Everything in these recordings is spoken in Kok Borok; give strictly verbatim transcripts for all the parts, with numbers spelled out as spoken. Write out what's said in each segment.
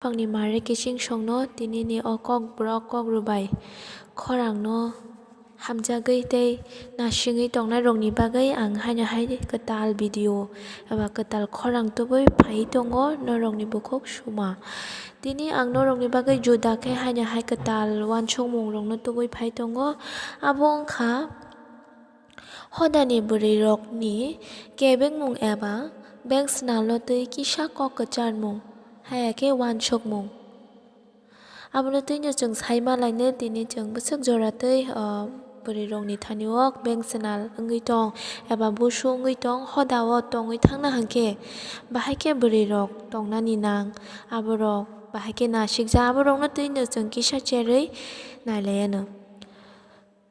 Phangni mare kiching songno tinini o kokborok kokrubai khorangno hamjagwi tei nasingwi tongnairokni bagwi ang haino hai kwtal video eba kwtal khorang tubui phaiwi tongo norokni bukhuk suma. Tini ang norokni bagwi juda khe haino hai kwtal uansukmungrokno tubui phai tongo. Abo wngkha hodani bwrwirokni kebengmung eba beng swnalno twi kisa kok kwcharmung, haya khe uansukmung. Abono twino chwng sai ma lainai, tini chwng bwswk jora twi, ah, bwrwirokni thani o beng swnal wngwi tong eba busu wngwi tong, hoda o tongwi thangna hwnkhe bahai khe bwrwirok tongnani nang, aborok bahai khe nasikjak, aborokno twino chwng kisa cherwi nai lai anw.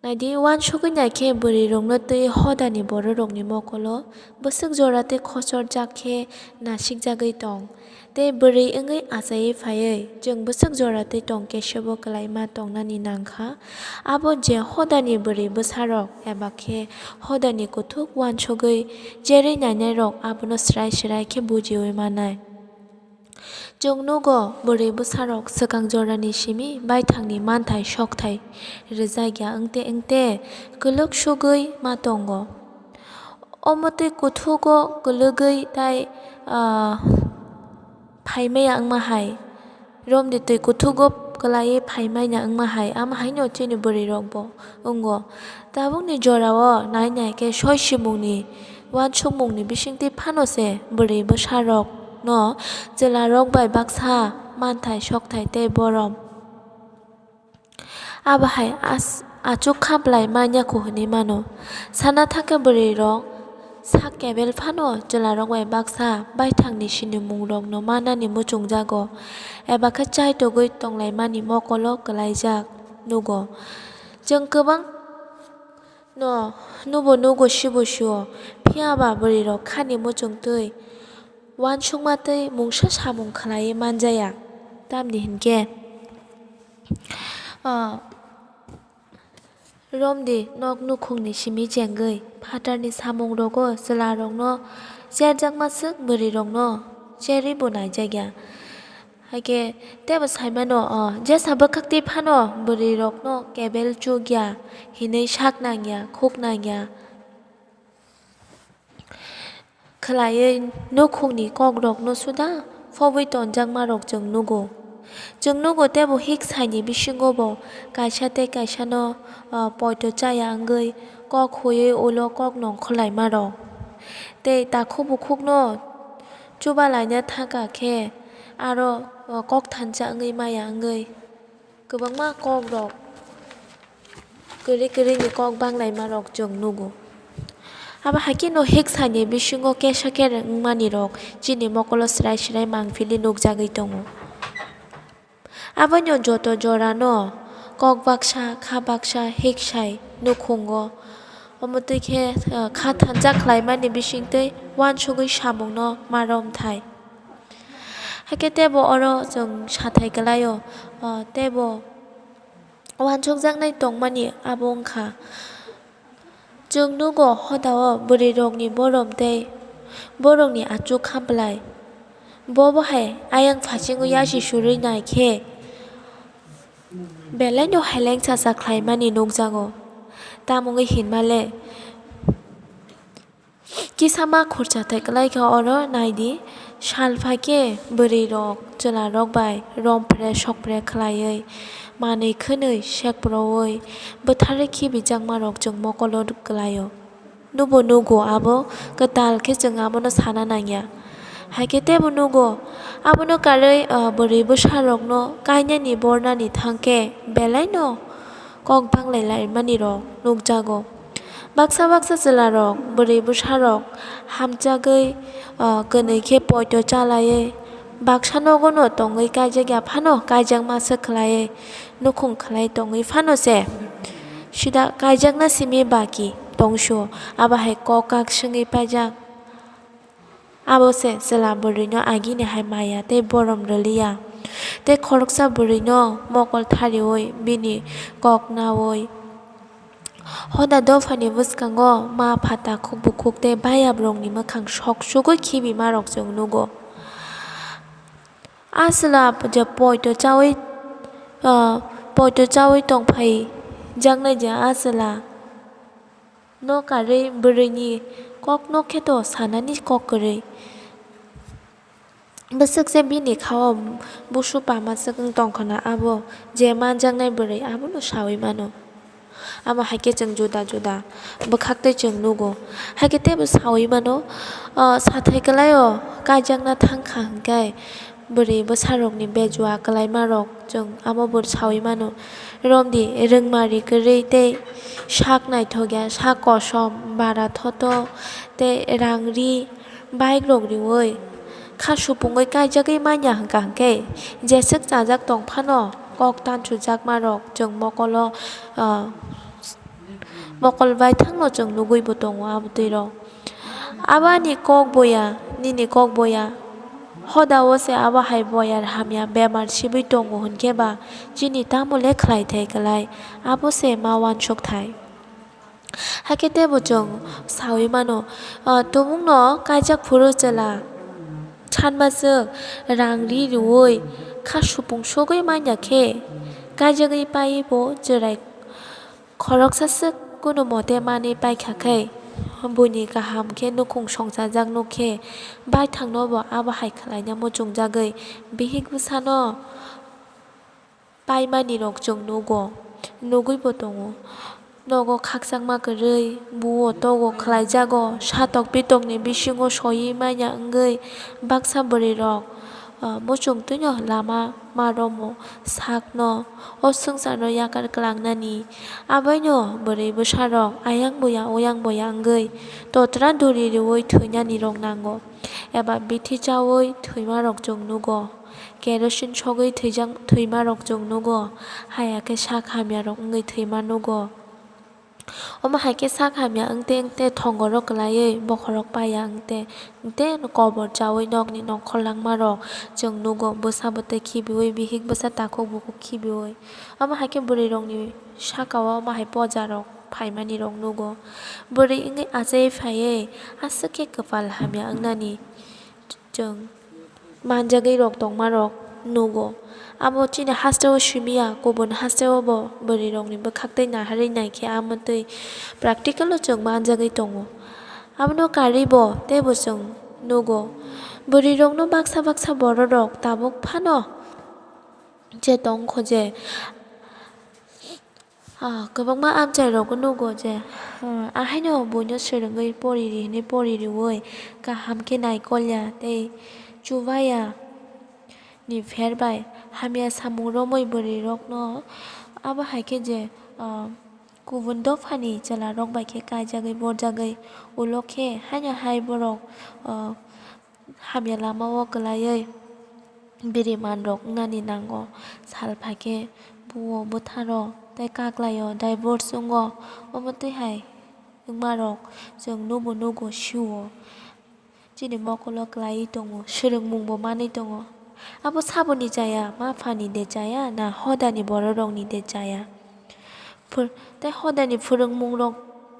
Naidi, uansugwi naikhe bwrwirokno twi hodani bororokni mokolo bwswk jora tei khochorjak khe nasikjagwi tong, tei bwrwi wngwi achaiwi phaiwi chwng bwswk jora twi tong kesebo kwlaima tongnani nangkha. Abo je hodani bwrwi bwsarok eba khe hodani kuthuk uansugwi cherwi nainairok abono swrai swrai khe bujiwi manai. Chwng nugo, bwrwi bwsarok swkang jorani simi baithangni manthai sokthai rwjak ya wngte wngte kwlwk sugwi ma tongo. Omo twi kuthugo kwlwgwi tai, ah, phaimaya wngma hai, romdi twi kuthugo kwlaiwi phaimaya wngma hai, ama haino chini bwrwirokbo wngo. Tabukni jorao nai nai khe soi simungni uansukmungni bisingtwi phano se bwrwi bwsarokno chwlarok bai baksa manthai sokthai tei borom. Abo hai as-, achuk kha bwlai manya kho hwnwi mano. Sana thangkhe bwrwirok sak kebel phano chwlarok bai baksa baithangni sinimungrokno manani muchungjago, eba khe chaitogwi tonglaimani mokolo kwlaijak nugo. Chwng kwbang no nubo nugo sibo sio, phiya ba bwrwirok khani muchungtwi uansukma twi mungsa samung khlaiwi manjaya. Tamni hinkhe, ah, romdi nok nukhungni simi chengwi phatarni samungrogo chwlarokno cherjakma swk bwrwirokno cherwibo naijakya. Haikhe teibo saimano, o jesa bwkhaktwi phano bwrwirokno kebel chukya hinwi sak nangya, khuk nangya khlaiwi nukhungni kokrokno suda phobwi tonjakmarok chwng nugo. Chwng nugo teibo hik saini bisingobo kaisa tei kaisano, o, poito chaya wngwi kok huiwi ulo kok nongkhorlaimarok. Tei takhuk bukhukno chubalaina thangkha khe aro, o, kok thansa wngwi maya wngwi kwbangma kokrok kwrwi kwrwini kok banglaimarok chwng nugo. Abo hai kheno hik saini bisingo kesa kereng wngmanirok chini mokolo swrai swrai mangpili nukjagwi tongo. Abono joto jorano kok baksa, kha baksa hik sai nukhungo. Omo twi khe, eh, kha thansa khlaimani bisingtwi uansugwi samungno ma romthai. Haikhe teibo oro chwng sathai kwlaio, o, teibo uansukjaknai tongmani abo wngkha. Chwng nugo hodao bwrwirokni borom tei borokni achuk kha bwlai. Bobo hai ayang phasingo yasi surwi nai khe belaino heleng chacha khlaimani nukjago. Tamo wngwi hinmale? Kisa ma khurcha thai kwlai kha oro, nai di, sal phai khe bwrwi rok, chwla rok bai rom pre sok pre khlaiwi, manwi khwnwi sek prowi bwtharwi khibijakma rok chwng mokolo kwlaio. Nubo nugo abo kwtal khe chwng abono sana nangya. Hai khe teibo nugo abono karwi, ah, bwrwi bwsa rokno kainani bornani thang khe belai no kok banglai laimani rok nukjago. Baksa baksa chwla rok, bwrwi bwsa rok hamjagwi, ah, kwnwi khe poito chalaiwi baksa nogo no tongwi kaijakya phano kaijakma se khlaiwi nukhung khlai tongwi phano se sida kaijakna simi baki tongsu, abo hai kok kak swngwi paijak. Abo se chwla bwrwino agini hai maya tei borom rwliya. Tei khoroksa bwrwino mokol thariwi bini kok nawi. Hoda dophani bwskango ma pha takhuk bukhuk tei bayabrokni mwkhang sok sugwi khibima rok chwng nugo. A chwla je poito chaui, ah, poito chaui tongphai jaknai je a chwla no karwi bwrwini kok no khe to sanani kok kwrwi. Bwswk se bini khao busu pama swk wng tongkha na abo je manjaknai bwrwi abono saui mano. Amo hai khe chwng juda juda bwkhak tei chwng nugo. Hai khe teibo saui mano, o, sathai kwlai o kaijakna thang kha hwn khe bwrwi bwsarokni bejua kwlaima rok chwng amo bo saui mano. Romdi rwngmari kwrwi tei sak naithok ya, sak kosom, bara thoto tei rang ri bike rok riui kha supungwi kaijagwi manya hwnkha hwnkhe jeswk chajak tong phano kok tansujakma rok chwng mokolo, ah, mokol baithangno chwng nugwi bo tongo abotwi rok. Abo ani kok boya, nini kok boya. Hoda o se abo hai boya hamya bemar sibwi tongo hwnkhe ba chini tamo le khlai thai kwlai, abo se ma uansuk thai. Hakhe teibo chwng saui mano, ah, tumungno kaijak phuru chwla sanmaswk rang ri rwui kha supung sogwi manya khe kaijagwi paiwi bo chwrai khoroksa swk kunu mote manwi paikha khe buini kaham khe nukhung songchajak nuk khe baithangno bo abo hai khlaina muchungjagwi bihik bwsano paimani rok chwng nugo, nugwi bo tongo. Nogo khakchangma kwrwi, buo togo khlaijago, satok pitokni bisingo soiwi manya wngwi baksa bwrwi rok, ah, muchung twino lama ma romo sakno o swngcharno yakar klangnani. Abaino bwrwi bwsarok ayang boya oyang boya wngwi totra duri riui thwinani rok nango, eba bithi chaui thwima rok chwng nugo. Kerosene sogwi thwijak, thwima rok chwng nugo, haya khe sak hamya rok wngwi thwima nugo. Omo hai khe sak hamya wngte wngte thongoro kwlaiwi bokhorok paiya wngte, wngte kobor chaui nokni nongkhor langma rok chwng nugo, bwsa bwtwi khibiui, bihik bwsa takhuk bukhuk khibiui. Omo hai khe bwrwi rokni saka o omo hai poja rok phaimani rok nugo. Bwrwi wngwi achaiwi phaiwi aswk khe kwpal hamya wngnani chwng manjagwi rok tongma rok nugo. Abo chini hasteo simi ya, kubun hasteo bo bwrwi rokni bwkhak tei naharwi naikhe amo twi practical o chwng manjagwi tongo. Abono karwi bo teibo chwng nugo. Bwrwi rokno baksa baksa borok rok tabuk phano je tongkho je Ah, kwbangma amchairokbo nugo je, ah, ahaino buino swrwngwi poriri hwnwi poririui kaham khe naikolya tei chubaya ni pher bai hamya samung romwi bwrwirokno. Abo hai khe je, ah, kubun dophani chwlarok bai khe kaijagwi borjagwi ulo khe haino hai borok, ah, hamya lama o kwlaiwi biriman rok wngnani nango. Sal phaikhe buo bwtharo tei kaklaio divorce wngo. Omo twi hai wngma rok chwng nubo nugo sio. Chini mokolo kwlaiwi tongo, swrwngmungbo manwi tongo. Abo saboni chaya, maphani de chaya, na hodani bororokni de chaya? Phwr-, tei hodani phwrwngmungrok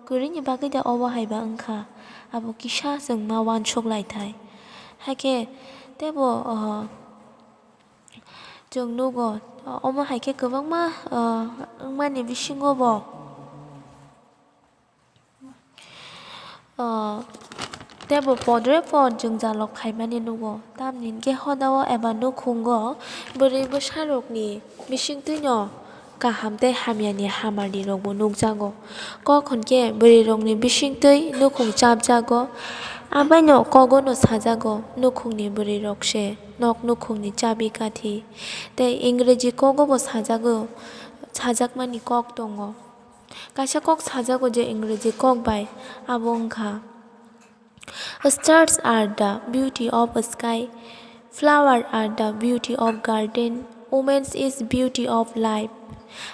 kwrwini bagwi da obo hai ba wngkha? Abo kisa chwng ma uansuk lai thai. Hakhe teibo, oh, chwng nugo, omo hai khe kwbangma, oh, wngmani bisingo bo. Ah, teibo podre pod jwngjal rok khaimani nugo, tamni hinkhe hodao eba nukhungo bwrwi bwsarokni bisingtwino kaham tei hamyani hamarni rokbo nukjago. Kok hwnkhe bwrwirokni bisingtwi nukhung chapjago, abaino kogono sajago nukhungni bwrwirokse nok nukhungni chabi kathi. Tei Ingreji kogobo sajago, sajakmani kok tongo. Kaisa kok sajago je Ingreji kok bai, abo wngkha, "Stars are the beauty of sky, flower are the beauty of garden, women's is beauty of life."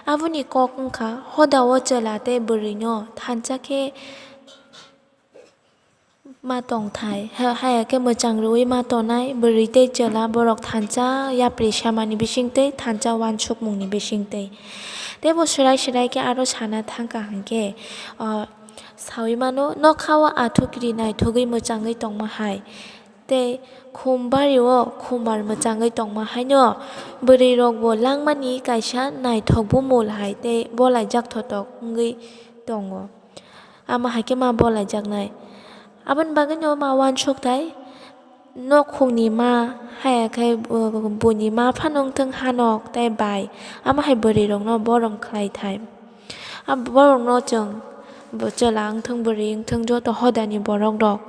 Aboni kok wngkha, hodao chwla tei bwrwino thansa khe ma tongthai, ha-, haya khe mwchang rwui ma tongnai bwrwi tei chwla borok thansa yapri samani bisingtwi, thansa uansukmungni bisingtwi. Teibo swrai swrai khe aro sana thangkha hwnkhe, o, saui mano, nokha o athukiri naithogwi mwchangwi tongma hai. Tei khum bario khumar mwchangwi tongma haino bwrwirokbo langmani kaisa naithok bumul hai tei bolaijak thotok wngwi tongo. Amo hai khe ma bolaijaknai. Aboni bagwino ma uansukthai, nokhungni ma, haya khe bu-, buini ma phano wngthung hanok tei bai, amo hai bwrwirokno borom khlaithai. A borokno chwng bo chwla wngthung, bwrwi wngthung, joto hodani borok rok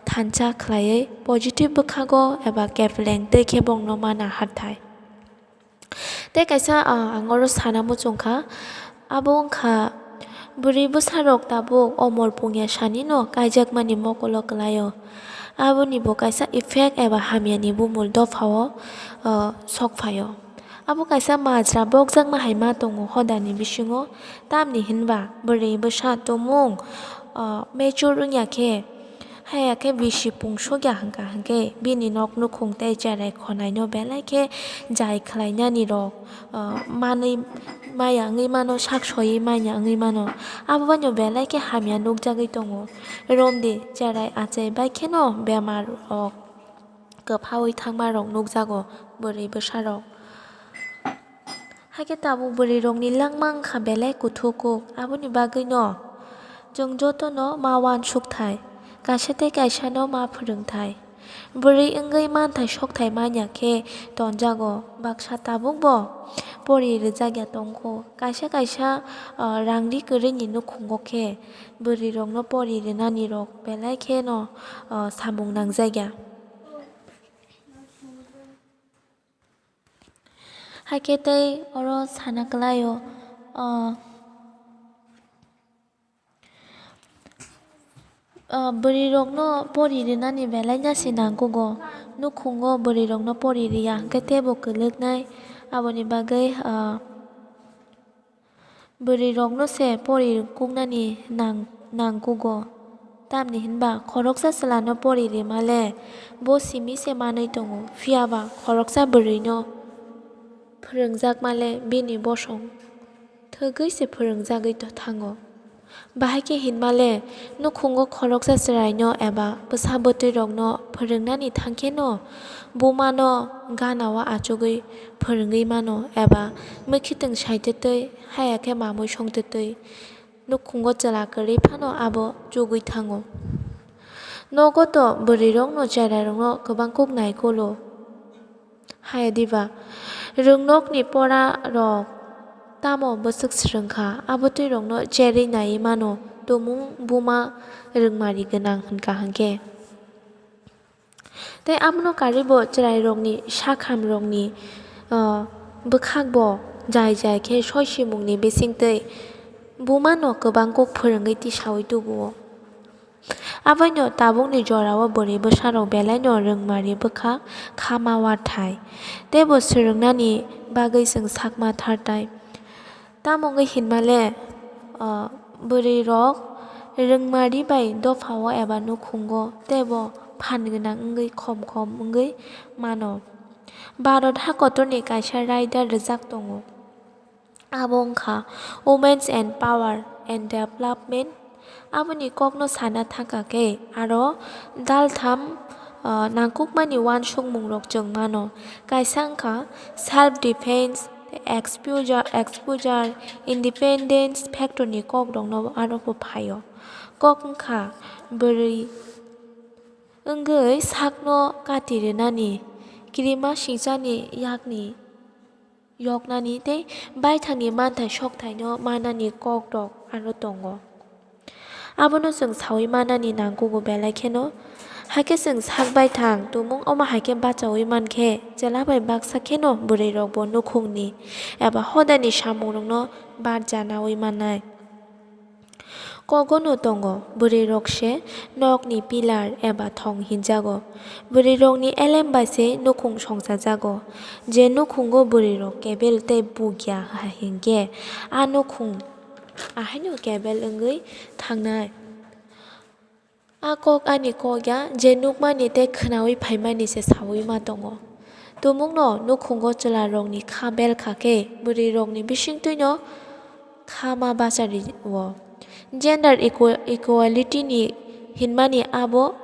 thansa khlaiwi positive bwkhago eba kepleng tei khe bongno ma naharthai. Tei kaisa, ah, ang oro sana muchung kha, abo wngkha bwrwi bwsarok tabuk omor pungya sanino kaijakmani mokolo kwlaio. Aboni bo kaisa effect eba hamyani bumul dophao, ah, sok phaio. Abo kaisa majra bokjakma hai ma tongo hodani bisingo, tamni hinba bwrwi bwsa tumung, ah, mature wngya khe, haya khe bisi pung sokya hwnkha hwnkhe bini nok nukhung tei cherai khonaino belai khe jai khlainani rok, ah, manwi maya wngwi mano, sak soiwi manya wngwi mano. Abo baino belai khe hamya nukjagwi tongo. Romdi cherai achai bai kheno bemar rok kwphaui thangma rok nukjago bwrwi bwsa rok. Hakhe tabuk bwrwirokni langma wngkha belai kuthukuk, aboni bagwino chwng jotono ma uansukthai, kaisa tei kaisano ma phwrwngthai. Bwrwi wngwi manthai sokthai manya khe tonjago, baksa tabukbo pori rwjakya tongkho, kaisa kaisa, ah, rangri kwrwini nukhungo khe bwrwirokno pori rwnanirok belai kheno, ah, samung nangjakya. Hakhe tei oro sana kwlaio, ah, ah, bwrwirokno pori rwnani belaino se nangkugo. Nukhungo bwrwirokno pori rwya hwnkhe teibo kwlwknai. Aboni bagwi, ah, bwrwirokno se pori kuknani nang-, nangkugo. Tamni hinba khoroksa chwlano pori rwma le bo simi se manwi tongo, phiya ba khoroksa bwrwino phwrwngjakma le bini bosong thwgwi se phwrwngjagwi to-, thango. Bahai khe hinma le nukhungo khoroksa chwraino eba bwsa bwtwirokno phwrwngnani thang kheno bumano ganao achugwi phwrwngwi mano eba mwkhitwng saitwtwi haya khe mamwi songtwtwi nukhungo chwla kwrwi phano abo chugwi thango. Nogo to bwrwirokno cherairokno kwbang kuk nai kulo. Haya diba, rwngnokni pora rok tamo bwswk swrwng kha, abo twi rokno cherwi naiwi mano, tumung buma rwngmari gwnang hwn kaham khe. Tei abono karwi bo chwrai rokni sakham rokni, ah, bwkhak bo jai jai khe soi simungni bising twi buma no kwbang kok phwrwngwi tisaui tubuo. Aboino tabukni jorao bwrwi bwsarok belaino rwngmari bwkha khama wathai, teibo swrwngnani bagwi chwng sakma thartai. Tamo wngwi hinmale, o, bwrwirok rwngmari bai dophao eba nukhungo teibo phan gwnang wngwi khom khom wngwi mano. Bharat hakotorni kaisa raida rwjak tongo. Abo wngkha Women's and Power and Development. Aboni kokno sana thangkha khe aro daltham, ah, nangkukmani uansukmungrok chwng mano. Kaisa wngkha self defense, exposure, exposure, independence factorni kokrokno aro bo phaio. Kok wngkha bwrwi wngwi sakno kati rwnani, kirima singchani yakni yoknani tei baithangni manthai sokthaino manani kokrok aro tongo. Abono chwng saui manani nangkugo belai kheno. Hakhe chwng sak baithang tumung omo hai khe bachaui mankhe chwla bai baksa kheno bwrwirokbo nukhungni eba hodani samungrokno barjanaui mannai. Kogono tongo, bwrwirok se nokni pillar eba thong hinjago. Bwrwirokni elem bai se nukhung songchajago. Je nukhungo bwrwirok kebel tei bukya ha hinkhe, a nukhung ahaino kebel wngwi thangnai. A kok ani kok ya, je nukmani tei khwnaui phaimani se saui ma tongo. Tumungno nukhungo chwlarokni kha bel kha khe, bwrwirokni bisingtwino kha ma bachario. Gender equa-, equality ni hinmani abo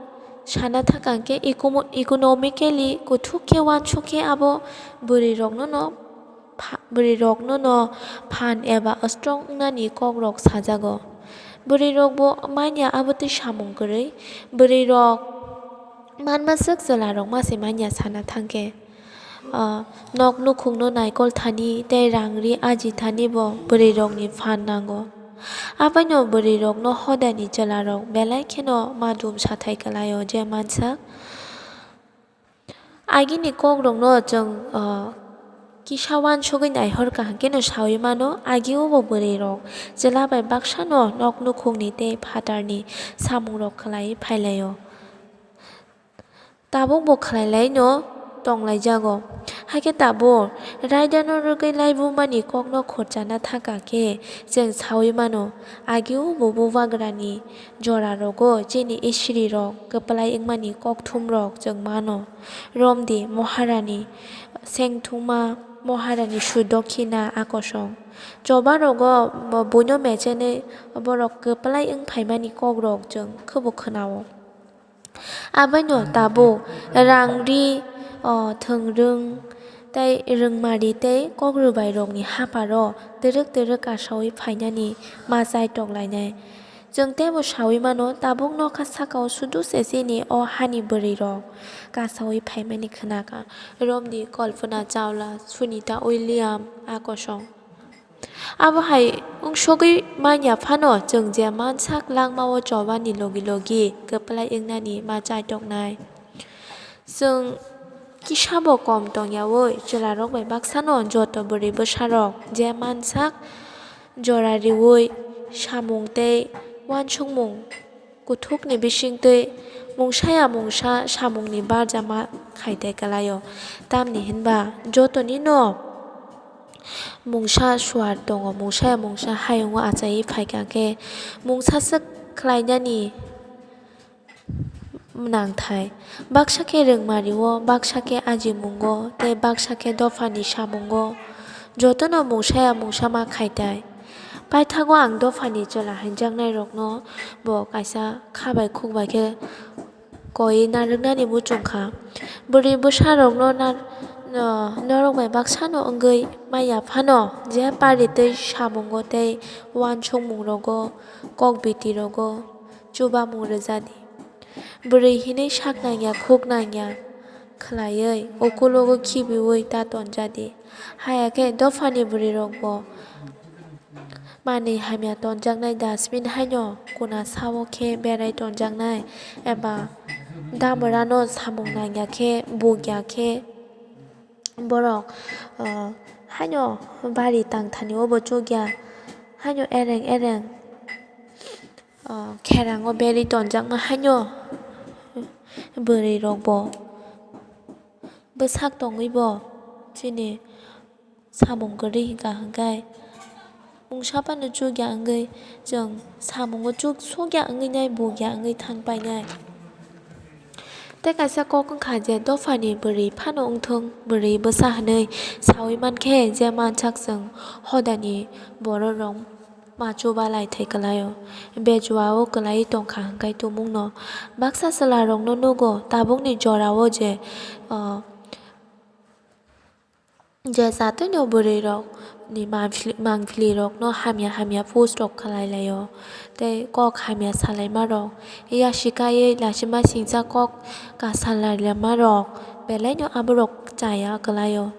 sana thangkha khe ecomo-, economically kuthuk khe uansuk khe abo bwrwirokno no pha-, bwrwirokno no phan eba strong wngnani kokrok sajago. Bwrwirok bo manya abo tei samung kwrwi. Bwrwirok manma swk chwlarok ma se manya sana thangkhe. Ah, nok nukhungno naikol thani tei rang ri aji thani bo bwrwirokni phan nango. Abaino bwrwirokno hodani chwlarok belai kheno madum sathai kwlaio je mansak. Agini kokrokno chwng, ah, kisa uansugwi naihor kaham kheno saui mano, agio bo bwrwirok chwla bai baksano nok nukhungni tei phatarni samungrok khlaiwi phailaio. Tabuk bo khlai laino tonglaijago. Hakhe tabuk raidano rwgwi laibumani kokno khorchana thangkha khe chwng saui mano, agio bo bubagrani jorarogo chini isirirok kwplai wngmani kokthumrok chwng mano. Romdi Moharani Sengthuma, Moharani Sudokhina akosong. Chobarogo bo buino mechenwi borok kwplai wng phaimani kokrok chwng khwbo khwnao. Abaino tabuk rang ri, o, thwngrwng tei rwngmari tei kokrwbairokni hapharo twrwk twrwk kasaui phainani ma chaitok lainai. Chwng teibo saui mano, tabuk nokha sakao sudu se chini o hani bwrwirok kasaui phaimani khwnakha, romdi Kalpana Chawla, Sunita William akosong. Abo hai wngsogwi manya phano, chwng je mansak langmao chobani logi logi kwplai wngnani ma chaitoknai. Chwng kisabo kom tongyaui chwlarok bai baksano joto bwrwi bwsarok je mansak jora riui samung tei uansukmung kuthukni bisingtwi mungsaya mungsa samungni barjama khaidai kwlaio. Tamni hinba jotonino mungsa suar tongo, mungsaya mungsa hayungo achaiwi phaikha khe mungsa swk khlainani nangthai. Baksa khe rwngmario, baksa khe ajimungo, tei baksa khe dophani samungo. Jotono mungsaya mungsa ma khaitai. Paithago ang dophani chwla hinjaknairokno bo kaisa kha bai khuk bai khe koiwi narwknani muchung kha. Bwrwi bwsarokno nar-, no-, norok bai baksano wngwi manya phano je paritwi samungo tei uansukmungrogo, kok bitirogo chubamung rwjadi. Bwrwi hinwi sak nangya, khuk nangya khlaiwi ukulogo khibiui ta tonjadi. Haya khe dophani bwrwirokbo manwi hamya tonjaknai dustbin haino kuna sao khe berai tonjaknai eba damrano samung nangya khe bukya khe borok, ah, haino bari tangthani o bo chukya, haino ereng ereng, ah, kherango berwi tonjakma haino bwrwirokbo bwsak tongwibo chini samung kwrwi hwnkha hwnkhe mungsa phano chukya wngwi chwng samungo chuk sukya wngwi nai bukya wngwi thang painai. Tei kaisa kok wngkha je dophani bwrwi phano wngthung, bwrwi bwsa hwnwi saui mankhe je mansak chwng hodani bororok ma chuba lai thai kwlaio. Bejua o kwlaiwi tongkha hwnkhe tumungno baksa chwlarokno nugo tabukni jorao je, o, je jatwino bwrwirokni mangpili-, mangpilirokno hamya hamya post rok khlai laio, tei kok hamya salaimarok, yasikai lachima singcha kok kasalaimarok belaino aborok chaya kwlaio.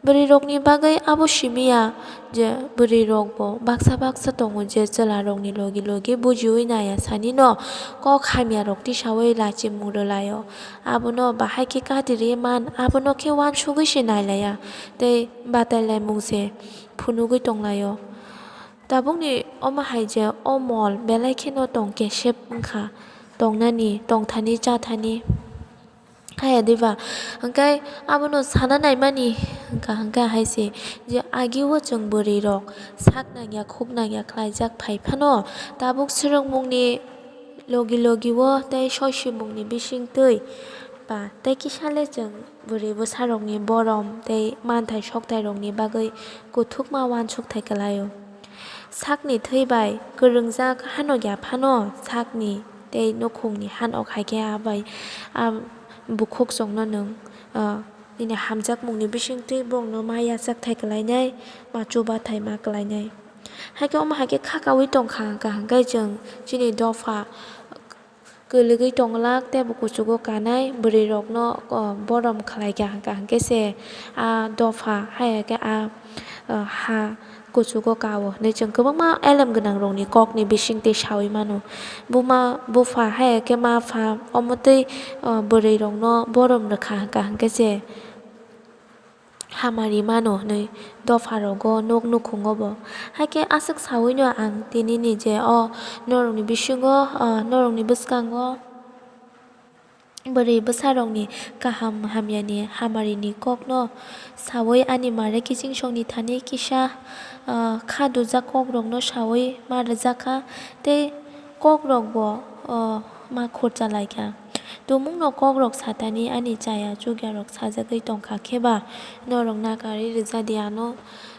Bwrwirokni bagwi abo simi ya je bwrwirokbo baksa baksa tongo je chwlarokni logi logi bujiui naiya sanino kok hamyarok tisaui lachimung rwlaio. Abono bahai khe katirwi man, abono khe uansugwi se nailaiya tei batailaimung se phunugwi tonglaio. Tabukni omo hai je o mol belai kheno tong kesep wngkha, tongnani, tongthani, chathani. Haya diba? Hwnkhe abono sana naimani hwnkha hwnkhe hai se je agio chwng bwrwirok sak nangya, khuk nangya khlaijak phai phano tabuk swrwngmungni logi logi o tei soisimungni bisingtwi ba tei kisa le chwng bwrwi bwsarokni borom tei manthai soktairokni bagwi kuthukma uansukthai kwlaio. Sakni thwi bai kwrwngjak hanokya phano sakni tei nukhungni hanok hai khe a bai a bukhuk chwngno nwng, ah, nini hamjakmungni bisingtwi borokno ma yachak thai kwlainai, ma chuba thai ma kwlainai. Hai khe omo hai khe kha kaui tongkha hwnkha hwnkhe chwng chini dopha kwlwgwi tongwlak tei bo kuchugo kanai bwrwirokno, o, borom khlaikha hwnkha hwnkhe se a dopha hai khe a, o, ha kuchugo kao hinwi chwng kwbangma elem gwnangrokni kokni bisingtwi saui mano. Buma, bupha hai khe mapha omo twi, o, bwrwirokno borom rwkha hwnkha hwnkhe se hamari mano hinwi dopharogo nuk nukhungo bo. Hai khe aswk sawino ang tinini je o norokni bisingo, o norokni bwskango bwrwi bwsarokni kaham hamyani hamarini kokno saui ani mare kichingsongni thani kisa, o, kha dujak kokrokno saui ma rwjakha tei kokrokbo, o, ma khurcha laikha. Tumungno kokrok satani ani chaya chukyarok sajagwi tongkha kheba norok nakarwi rwjadi ano.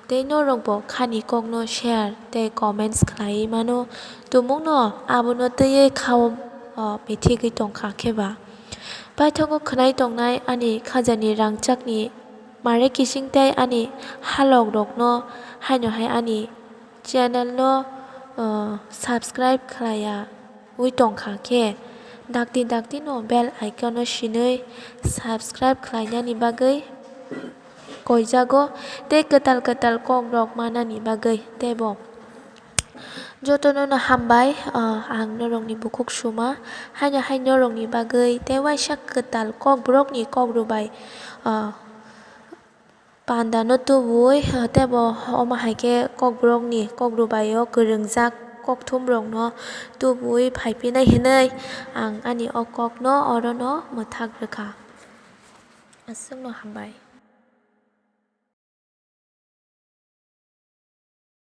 Tei norokbo khani kokno share tei comments khlaiwi mano. Tumungno abono twiwi khao, o, mithigwi tongkha kheba. Paithago khwnai tongnai ani khajani rangchakni mare kising tei ani halokrokno haino hai ani channel no, o, subscribe khlaiya ui tongkha khe dakti dakti no bell icon no sinui subscribe khlainani bagwi koijago tei kwtal kwtal kokrok manani bagwi teibo jotono no hambai, o, ang norokni bukhuk suma haino hai norokni bagwi tei waisa kwtal kokborokni kok rwbai, o, Panda no tubui, tei bo omo hai khe kokborok ni kok rwbai o kwrwngjak kokthum rok no tubui phai phinai hinui ang ani o kok no oro no mwthak rwkha. Aswk no hambai.